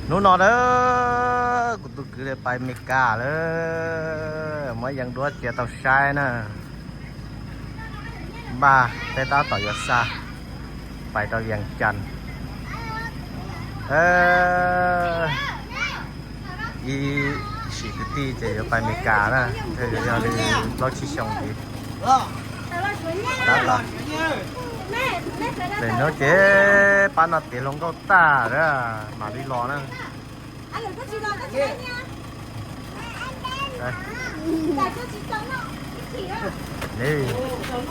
Hnub no na, kuv tus kwv pais Meskas lawm, muab yeeb duab cia tau saib na. Npaj peb tab tom yuav xa pais rau Vias Cas. Ib sim kwv tij ces yuav pais Meskas na, yog li plaub tsib xyoo ntxiv. Tab tom, lawm hnub ces pab no tiav hluas nkauj tag a, mam li los na.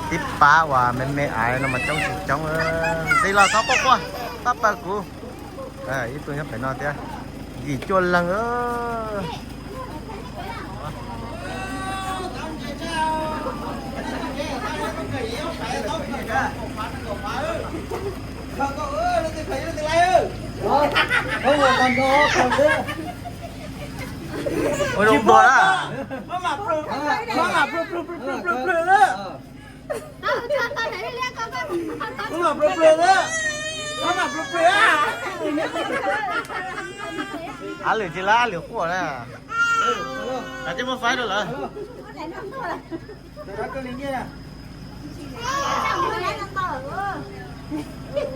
Tib pab uas me me aiv no mas coob tsis coob, ntxiv los txhob quaj quaj, pab pawg kuv. Ib tug nyob pem no thiab, yim cuaj leeg. Ua zoo dua na. Ab lwm tsis lawm, ab lwm quaj na. Kav tsij muab faib rau lawm.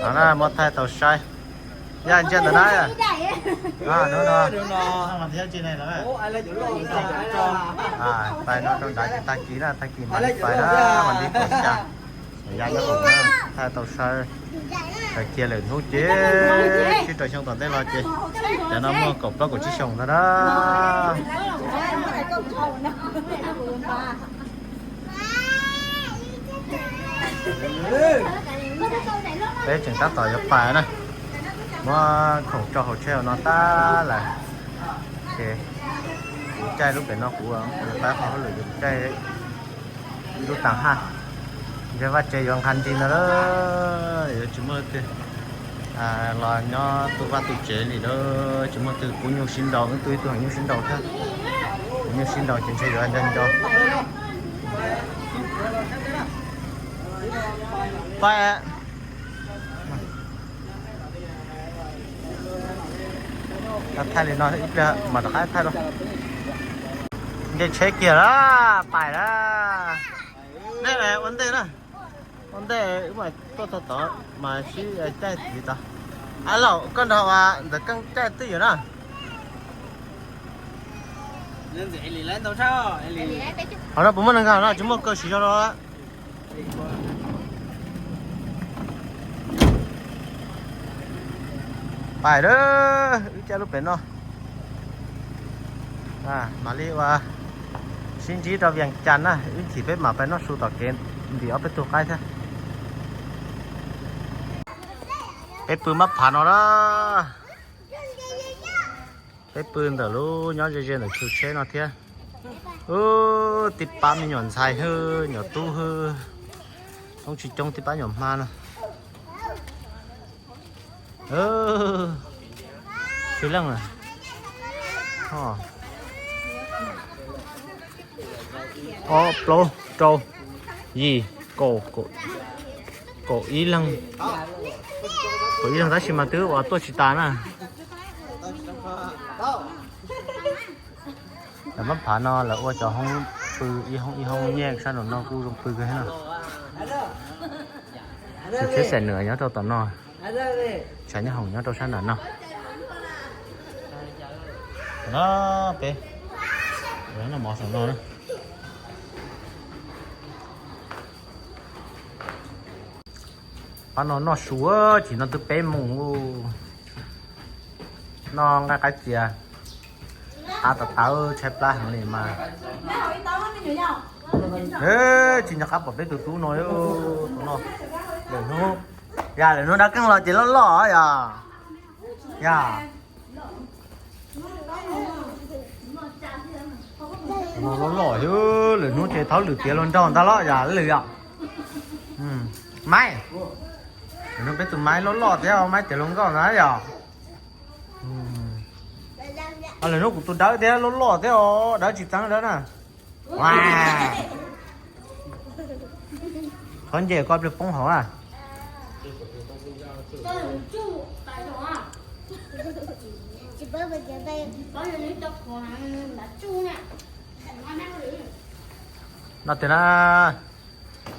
No na, muab thaij tau saib. Yaj ntsia ntawm na. Hnub no pais no rau nrad ces tag kis na, tag kis mam li pais na, mam li pais xya. Yaj nyob hauv na, thaij tau saib. Cia lwm hnub ces sib rau xyoo tom ntej los ces, cov no muaj kaum plaub kaum tsib xyoo ntag na. Peb tseem tab tom yuav pais na, muab khoom tso hauv tsheb no tab lawm. Ces kuv caij lub pem no, kuv pab qhov hauj lwm, kuv caij lub taag haj. Ntshe vaj tsev yuav nqa ntsis ntag lawm, yuav tsis muaj twg los nyob tu vaj tu tsev li lawm, tsis muaj twg pub nyuj sib nraus, wb tu ib tug heev nyuj sib nraus thiab. Heev nyuj sib nraus ces ntshe yuav nco nco. Pais. Thaij li no ib pliag mam rov qab thaij dua. Nce tsheb kiag lawm, pais lawm. Nej ua ntej na, ua ntej wb mam tuaj txog tod mas sib caij tiv tod. Ab Laum, koj nrog ua ntawm Keej caij twj ywm na. Qhov no puas muaj neeg nkag no? Tsis muaj, kawg siv zog rau. Pais lawm, wb caij lub pem no. Mam li ua sib ntsib rau Vias Cas na, ib chim peb mam pais noj su tom kev ntim ob peb tug qaib thiab. Peb pw mab phav no na. Peb pw ntawm lub nyob ze ze ntawm tsheb no thiab. Ub, tib pab me nyuam ntxhais hwb, nyuam tub hwb, coob tsis coob tib pab nyuam hmab no. Tsw leej a. Ob, plaub, rau, yim, kaum, kaum ib leeg. Kaum ib leeg tab sis mas twb ua tuaj tsis tas na. Lawv mab phav no lawv ua cov hoob pw ib hoob ib hoob nyiaj sab nraum no kuj zoo pw kawg thiab no. Tsheb xaim nws nyob rau tom no, tshav nyob hoom nyob rau sab nram no. No peb noj mov saum no na. Pab no noj su, chim no twb peb moos ub. Noj nqaij qaib txias, qab tawv tawv tshaib plab heev li mas. Tsis nco qab pom peb tus tub no, tus no. Lwm hnub, yog lwm hnub dab keej los ces loj loj yog. Yog. Loj loj thiab, lwm hnub ces thaub lwm tiav luag nraug ntag los yog lwm yom. Maib, lwm hnub peb tus maib loj loj thiab, maib tiav luag nkauj ntag yom. Lwm hnub kuv tus dawb thiab, loj loj thiab os, dawb tsis txeeb dawb na. Qhov nce koj pliag poob hauv a. Noj tiag na.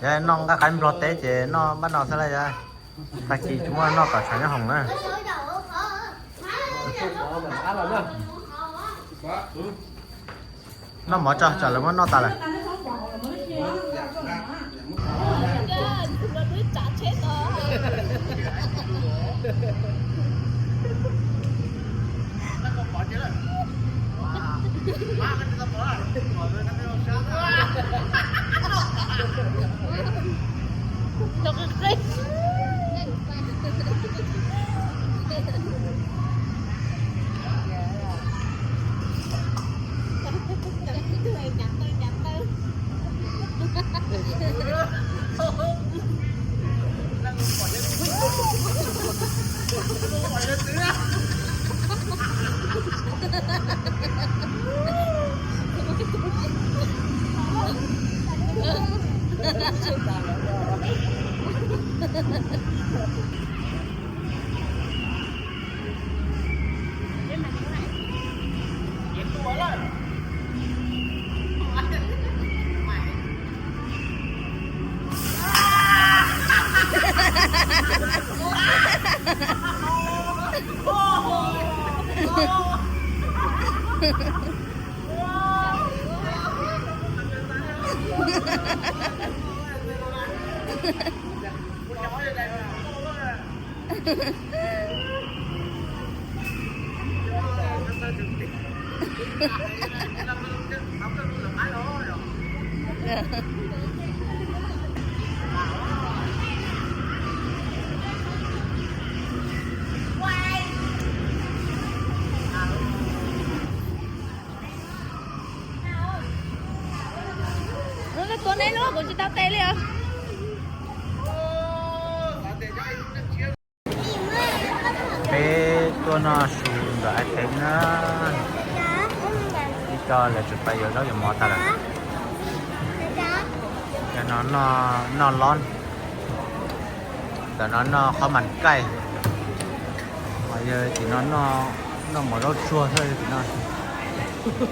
Yog noj nqaij qaib nplog teb ces noj npaj no xwb lawm yog. Tag kis tsis muaj noj tom tshav nyob hoom na. Noj mov tso tsam lawv muab noj tas lawm. Tuav neb lub, kuv tsis tau tes li os. Peb tuaj noj su ntawm Ais Thev na. Ib co lawv tseem pais yuav zaub yuav mov tas lawm. Yog no noj lob, ntawm no noj qhob mas kaij, ho yog tim no noj mov zaub tsuag xwb tim no.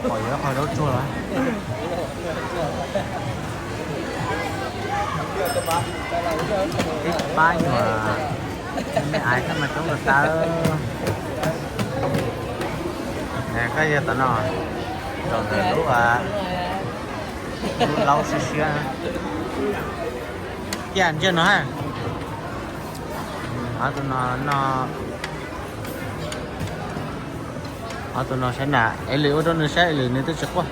Pom yuav qhov zaub tsuag los. Ib pab nyuam me ais koj mas coob tas tawv. Koj yog tom no, zaum ntawm lub, lub laub siab siab. Tiaj ntsiag no ha. Ob tug no, ob tug no saib na, es lwm ua rau nws saib lwm nws twb tsis quaj.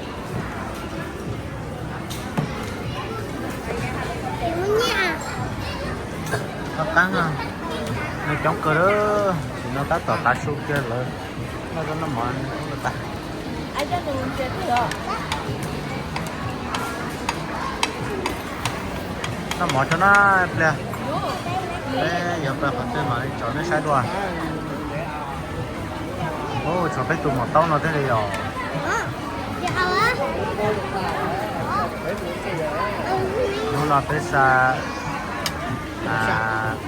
Noj qab no, nws coob kawg lawm, tab tom tav su kiag lawm. Noj zaub noj mov noj tas. Noj mov tso na pliag. Peb yuav pais qhov twg mam li tso nej saib dua. Tshuav peb tus maum taub no thiaj li os. Hnub no peb xa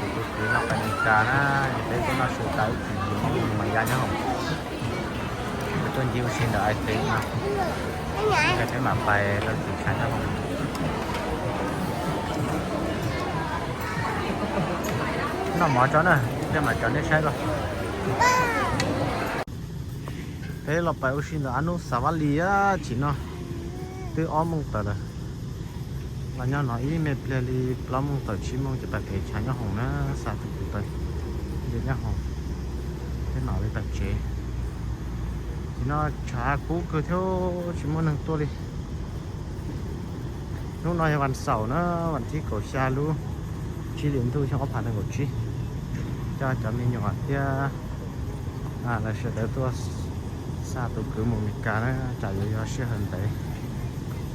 tus kwv no pais Meskas na, peb tuaj noj su tas ib chim ces Hmoob mas ya nyob hoom. Peb tuaj ncig ua si ntawm Ais Thev no, peb mam pais rau tim tshav nyob hoom. Noj mov tso na, ib pliag mam tso nej saib dua. Peb los pais ua si ntawm Ab Nub Xav Vaj Lis, chim no twb ob moos tawm lawm. Los nyob no ib me pliag li plaub moos tawm tsib moos ces pais pem tshav nyob hoom na, xa tus kwv pais nyob hoom, peb mam li pais tsev. Chim no tshav kub kawg thiab tsis muaj neeg tuaj li. Hnub no yog vas xaum na, vas thib kaum xya lub tsib hlis ntuj xyoo ob phav nees nkaum tsib. Coj cov me nyuam thiab lawv sawv daws tuaj xa tus kwv mus Meskas na, tsam yuav yog sij hawm ntev,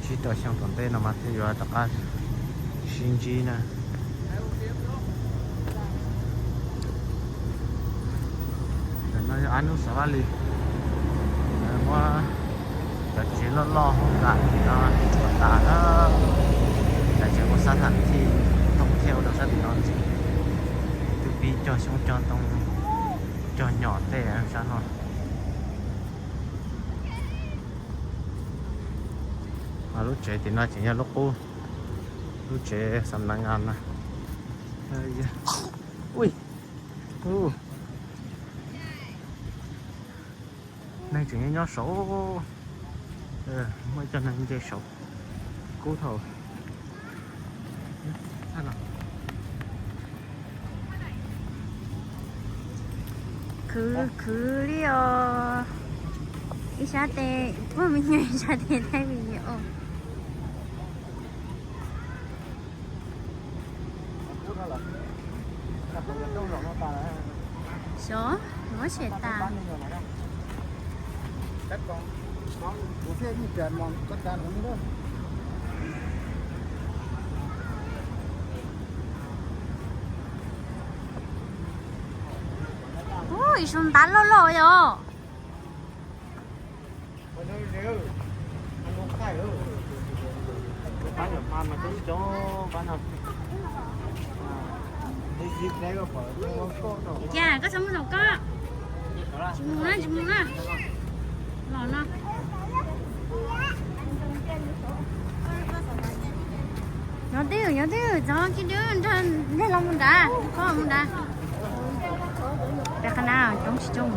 tsib rau xyoo tom ntej no mas thiaj yuav rov qab sib ntsib na. Ntawm no yog Ab Nub Xav Vaj Lis, lawv muab cov tsev loj loj hauv nram no tshuav tas na, cov tsev ua sab tham thij thooj thiaj ua rau sab tim no ntxiv. Twb pib cog xyoob cog ntoo, cog nyom tej sab no. Lub tsev tim no ces yog lub qub, lub tsev xam na nga na. Ui, neeg tseem nyob nyob saud, muaj cov neeg nce saud kub thaum. Khwv khwv li os. Ib sab tes muaj me nyuam, ib sab tes thaij me nyuam os. Xyov, muab xiam tas. Ub, ib su ntab loj loj yom. Cas koj txhob mus saum koj. Tsis mus na, tsis mus na. Los no. Nyob twj ywm, nyob twj ywm, txhob kib dub nrog ntiag los mus nrad, koj mus nrad. Peb qhab na coob tsis coob.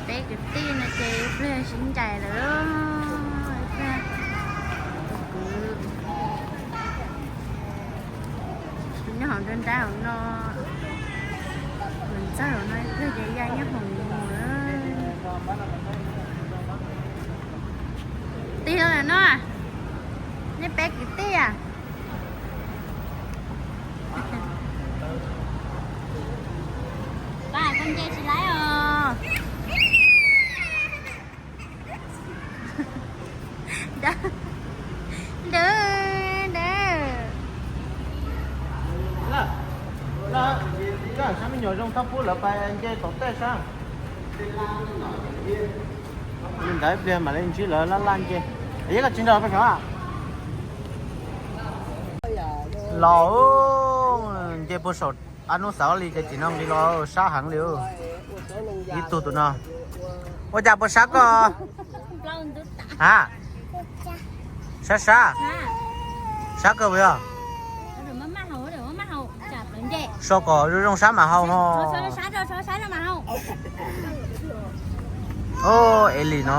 Peb kwv tij no ces ib pliag sib ncaim lawm, ib pliag tus kwv nyob hauv nruab nrab hauv no, kwv ntxawg hauv no ib pliag ces ya nyob hauv mus lawm. Tig lawm no, nej peb kwv tij a. Pab koj nce tsis laib os. Ntawd, ntawd. Sab me nyuam zoo thab pub lawv pais nce tom tej sab. Li ntawd ib pliag mam li ntsib lawv laj laj nce. Yog koj tsis nrog peb sov. Los nce puag saum ab nub xav li ces tim no nqis los sab heev li. Ib tug tus no. Ua cas puas sab koj? Ha? Sab sab. Sab kawg puas yog? So kom zoo zoo sab mam haus ho. Ov, es li no.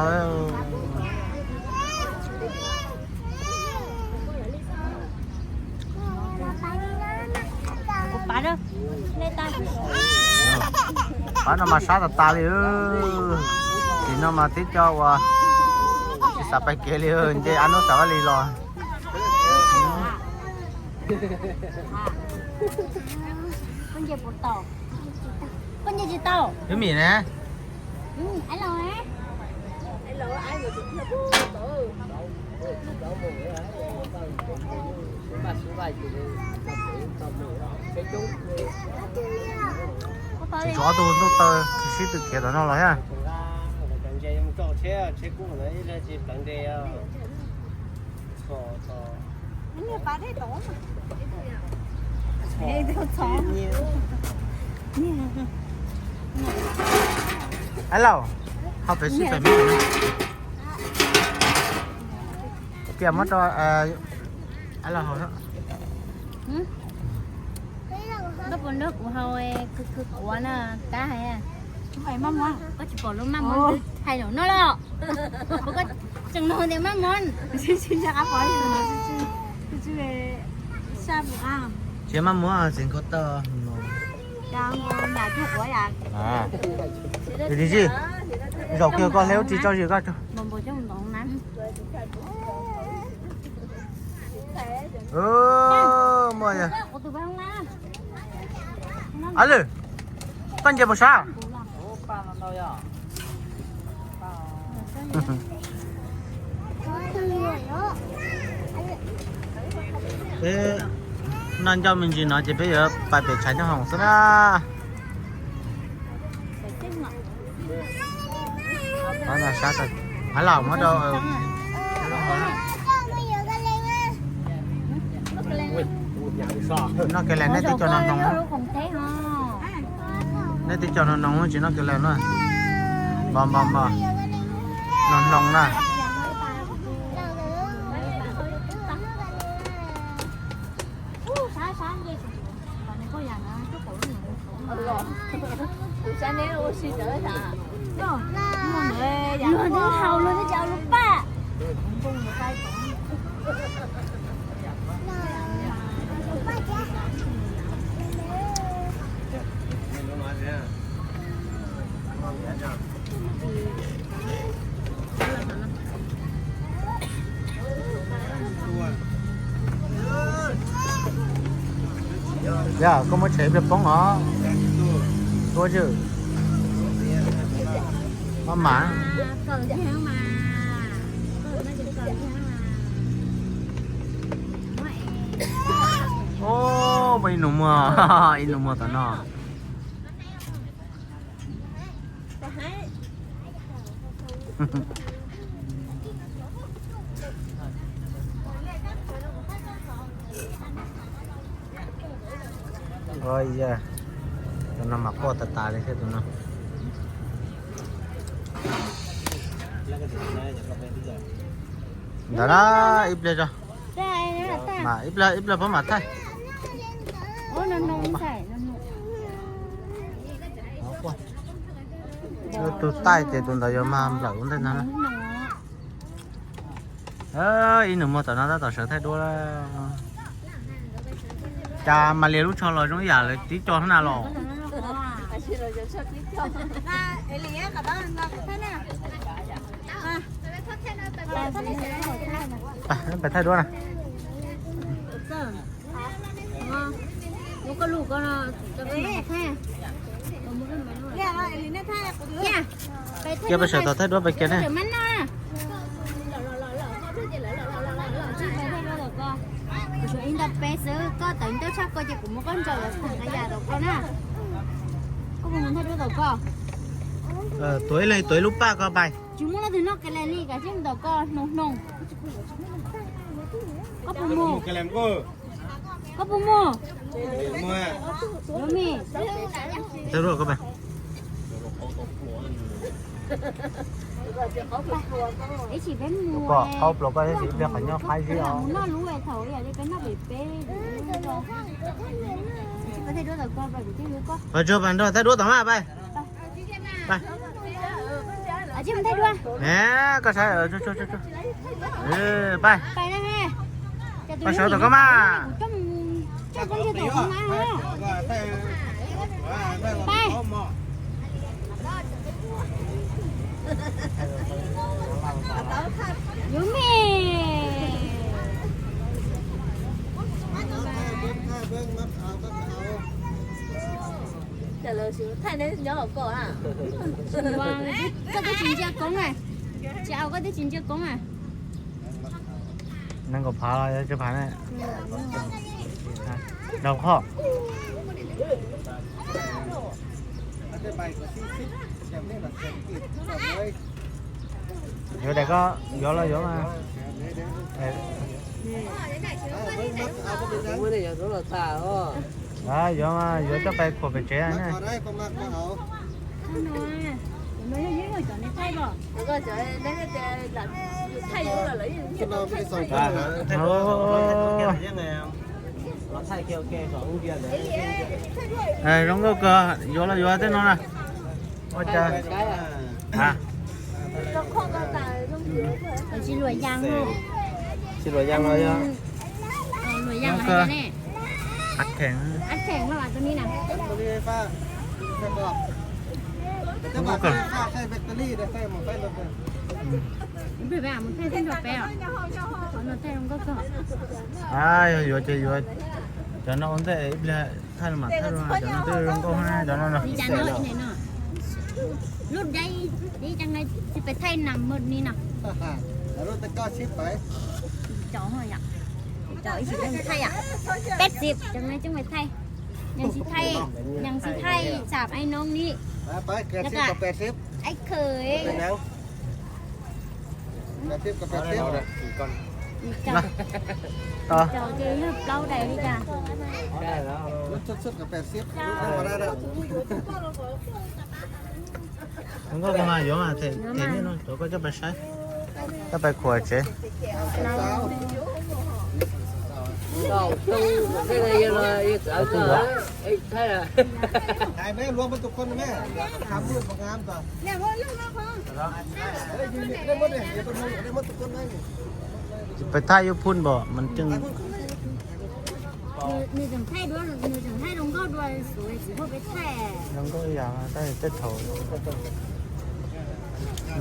Pab no mas sab tas tas li. Tim no mas tib co uas tsis xav pais kev li, nce ab nub xav li los. Koj nce tsis tau. Ib mis ne. Tsis tshuav ob tug ntuj taw sib tw khiav tom no los thiab. Hello, hau pem sib pem me. Tias muab rau, hello, hau. Koj puas nrog kuv haus khwv khwv quav na, kab hais. Koj tsis pom lub maj muab hais no los? Koj tseem nug tias maj muab. Tsis maj muab, txiv nkaus taw. Zaum kiag koj hle ub tsis tso zis koj. Muaj yog. Ab lwm, koj nce puas sab? Peb noj ncauj me ntsis no ces peb yuav pais pem tshav nyob hoom xwb na. Hav los muab rau. Noj kev lais nej twb cov no hnoos, nej twb cov no hnoos tsis noj kev lais na. Npog npog npog, no hnoos na. Luag twb haus luag twb tsis ua lub paj. Yog koj muab tshem ib pliag poob os. Tuab zwj. Maj mam. Muaj ib nus muag, ib nus muag tom no. Tus no mas quaj tas tas li thiab tus no. Ntawd na, ib pliag tso. Ib pliag pab mam thaij. Tus taij ces tus ntawd yuav mag nplawm ua ntej no. Ib nus muag tom no tab tom sawv thaij duab. Cas Malia lub tsho los zoo ib yam lawv tib co na los. Pais thaij duab na. Kiag pais sawv thaij duab pais kiag ne. Kuv tshuav ib nta peb xwb, koj tawv ncauj tshaj koj ces kuv muab koj ntsaum los thaij nqa yam rau koj na. Koj puas mus thaij duab tom koj? Tuav ib leeg tuav ib lub paj koj pais. Tsis muaj leej twg noj kev lais li, kav tsij mus tom koj hnoos hnoos. Koj puas mus? Koj puas mus? Yuav me. Thaij duab koj pais. Ib chim peb mus, qhov plaus koj ib pliag qhov nyob qab zib os. Noj lub thaum yog li peb noj pem peb. Tsis peb thaij duab tom koj, pais kuv thiaj hlub koj. Pais tsuag pais nrog thaij duab tom mas pais. Pais. Koj saib, pais. Pais sawv tom koj mas. Pais. Yuav me. Koj twb tsis ntsia koob a. Tsis au, koj twb tsis ntsia koob a. Nees nkaum phav los yog tsib phav ne? Rau qhov yuav daim koj yuav los yuav mas. Yuav mas yuav coj pais khuam pem tsev na. Zoo nkauj kawg, yuav los yuav tej no na. Ua cas tsis luam yas no, tsis luam yas no yog luam yas no ne. Ab kheem, ab kheem no tus ni na. Yuav ces yuav, cov no ua ntej ib pliag thaij no mas thaij, cov no twb zoo nkauj cov no no. Lub dai, dai cov no tsis pes thaij na maj ni no. Cov ib thaij yom, peb xib cov no coj pes thaij, nyees tsis thaij, nyees tsis thaij xam ai noo ni. Ai khwm. Ib caug. Ib caug ces yog plaub daim li cas? Nkauj koj mas yuav mas them, them nej no, cov koj coj pais saib, coj pais khuam tsev. Peb thaij yuav phun npaum mas tseem, zoo nkauj ib yam, tab sis tej thaum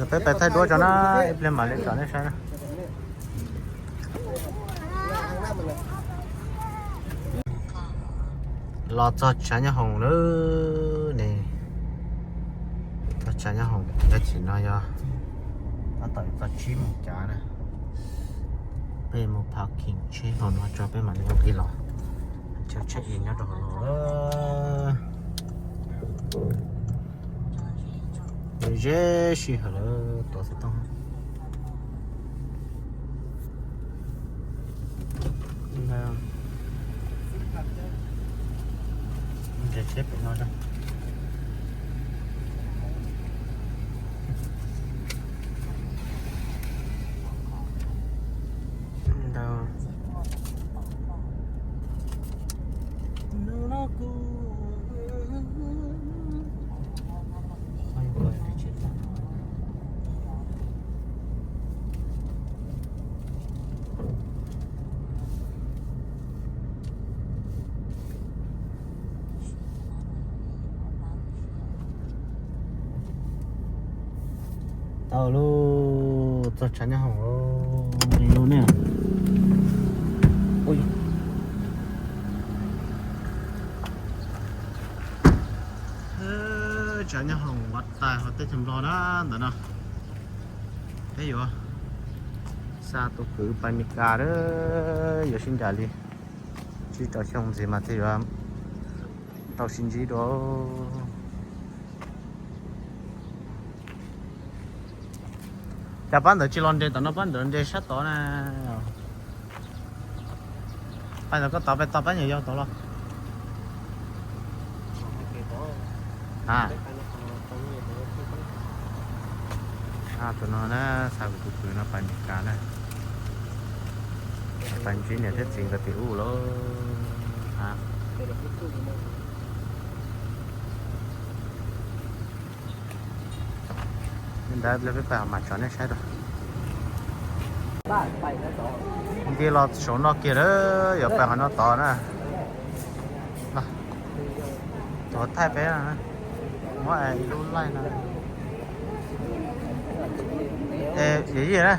peb pais thaij duab tso na, ib pliag mam li tsom nej saib na. Los txog tshav nyob hoom lawm ne. Txog tshav nyob hoom, yog tsim no yog tab tom txog tsib moos cav na. Peb mus parking tsheb hauv no tso peb mam li ua ke los. Chaw check in nyob rau hauv no. Ze sij hawm lawm, tuav xov tooj. Nres tsheb pem no. Ntau. Tau lauj, txog tshav nyob hoom lauj, ne. Tshav nyob hoom uas tais hauv teb chaws Nplog na ntawm no. Peb yuav xa tus kwv pais Meskas, yuav sib ncaim li tsib rau xyoo ntxiv mas thiaj yuav tau sib ntsib dua. Cas pab ntawd tsis los nres tom no, pab ntawd nres sab tod na. Pab ntawd koj tod peb tod pab nyuam yaus tod los. A, tus no na, xa kuv tus kwv no pais Meskas na, pais ntsib niam thiab txiv nkawd tim ub lauj. A, li ntawd peb pais mam tso nej saib rau. Nce los saum no kiag lawm, yuav pais qhov no tod na. Tuav thaij peb, muab ib lub laij no. Yij na,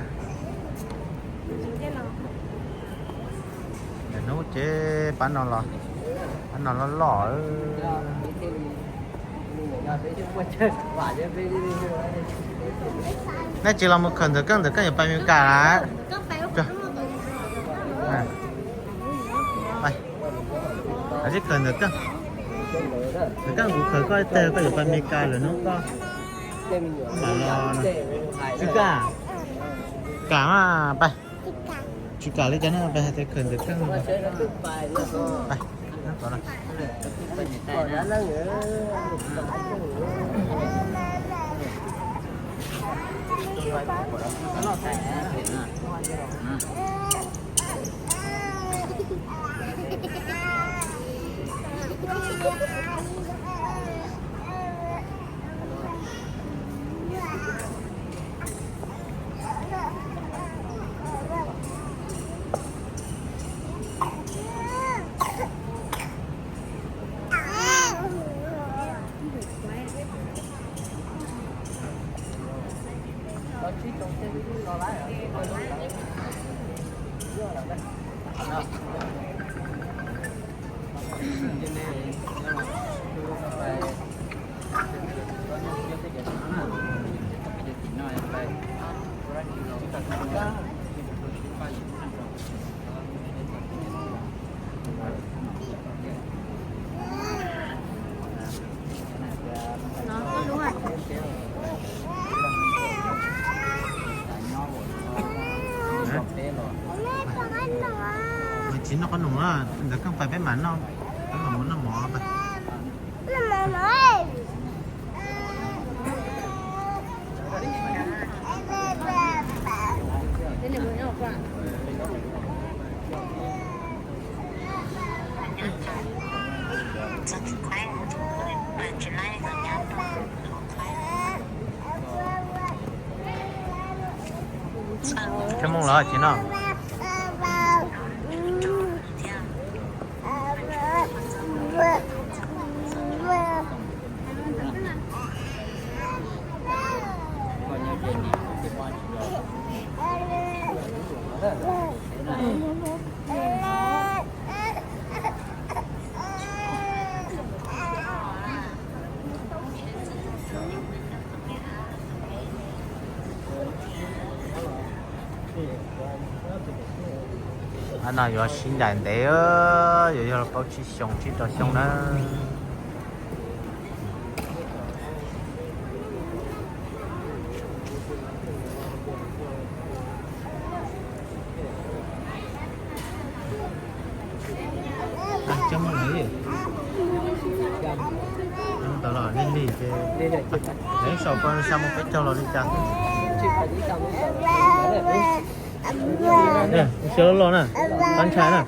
hnub ces pab no los, pab no loj loj. Nej tsis los mus khawm ntawm keej, ntawm keej yuav pais Meskas lawm. Tsis khawm ntawm keej, ntawm keej kuv khawm koj ib teg koj yuav pais Meskas lawm hnub koj mam los. Tsis kam, kam mas pais. Tsis kam li cas na, pais hais tias khawm ntawm keej. Tsis noj qhob noom na, ntawm keej pais peb mam noj, peb mam mus noj mov pais. Txhiaj Moos los tsis noj. Qhov no yuav sib ncaim ntev, yuav yog plaub tsib xyoo tsib rau xyoo na. Tau los li li ces, neb sau ko sa mus peb caug los li cas. Sia loj loj na, tab ntshai na.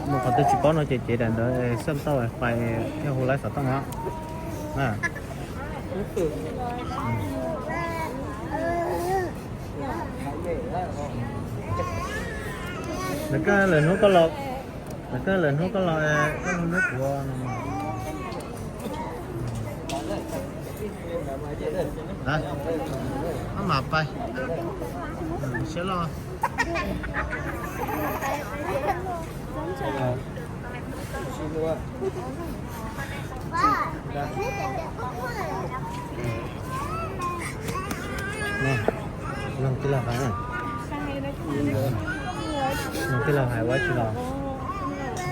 Mus qhov twg tsis paub no ces cev daim ntawd xaj tau pais thiaj hu laib xov tooj os. Lawv koj lawm hnub koj los, lawv koj lawm hnub koj los, koj lub hnub kuv no. Maj mam pais, siab loj. Nug tij laug hais, nug tij laug hais ua tsis los,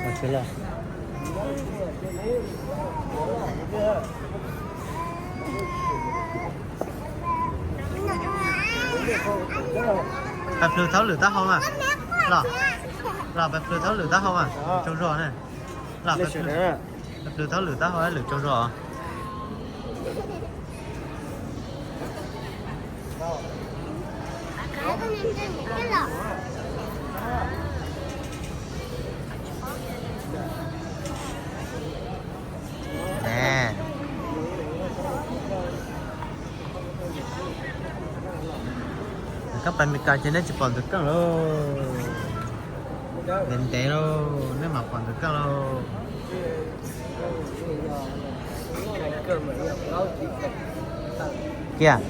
ua tsis los. Pais plhws thaub lwm taub hau mas. Los, los pais plhws thaub lwm taub hau mas, tsaug zog ne. Los pais plhws thaub lwm taub hau lwm tsaug zog. Koj pais Mes Kas ces nej tsis pom ntawm keej lauj. Ntev ntev lauj, nej mam pom ntawm keej lauj. Kiag.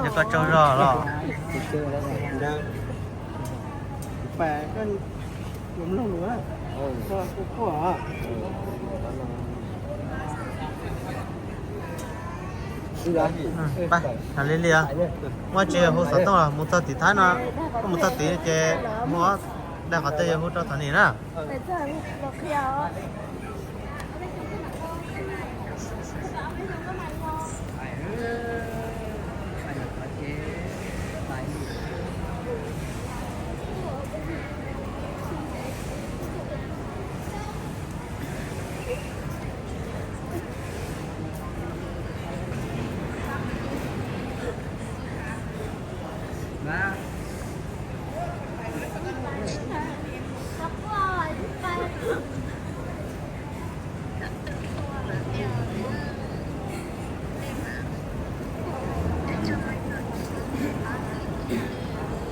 Yog koj tsaug zog los. Li li, muaj tsis hu xov tooj los mus txog tim Thaib no, koj mus txog tid ces mus daig qhov twg yog hu rau Thov Nim na.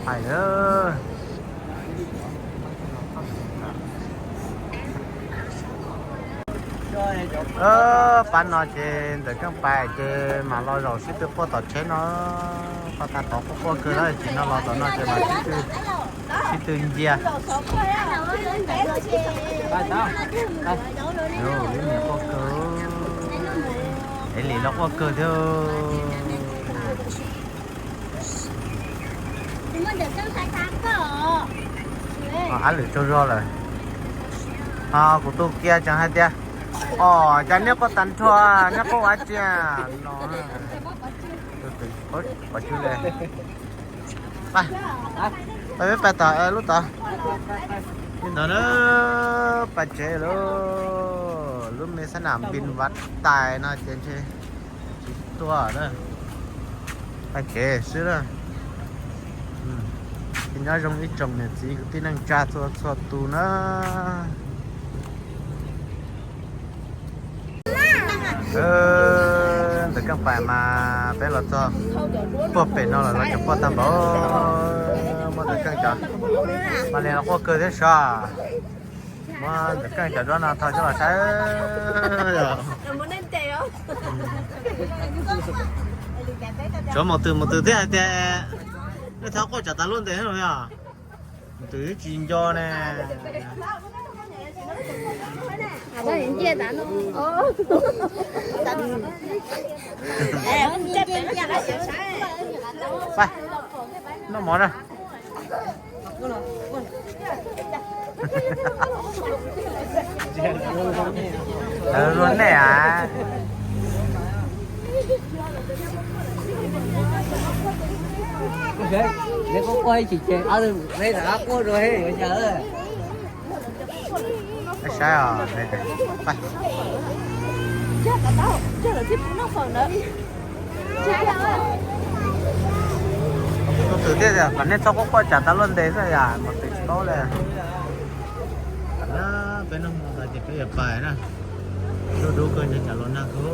Hais lawm. Pab no ces ntawm keej pais ces mam los zaum sib tw quaj tom tsheb no. Qhov tas tod quaj quaj kawg, tab sis no los tom no ces mam sib tw ncia. Lub niam quaj kawg. Ev lis los quaj kawg thiab. Ab lwm tsaug zog lawm. Kuv tus kiag tseem hais tias, o, cas nej quaj tag nrho, nej quaj ua tsi no. Pov tseg li. Peb pais tom lub tod. Li ntawd na, pais tsev lawm. Lub me xab nam npis vaj tais no ces ntshe tsis tuaj na. Pais tsev xwb na. Nyob zoo ib tsoom niam txiv kwv tij neej tsa txhua txhua tus na. Ntawm Keej Pais mas peb los txog puag pem no lawm, los cov poj tag npaum. Muab Ntxawm Keej cov, mas li los quaj kawg thiab sov. Muab Ntxawm Keej cov duab no tho coj los saib. Tsov mus twg mus twg thiab hais tias nej txhob quaj tsam tas luaj ntes os. Mus twg tsis nco ne. Noj mov na. Lawv luag nej a. Saib os. Tus twg thiaj kom nej txhob quaj quaj tsam tas luaj ntes xwb yam, mus twg tsis paub li. Peb noj hmo tas ces peb yuav pais na. Dub dub kawg nyob tsam los nag kawg.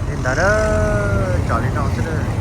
Li ntawd, tsom li no xwb.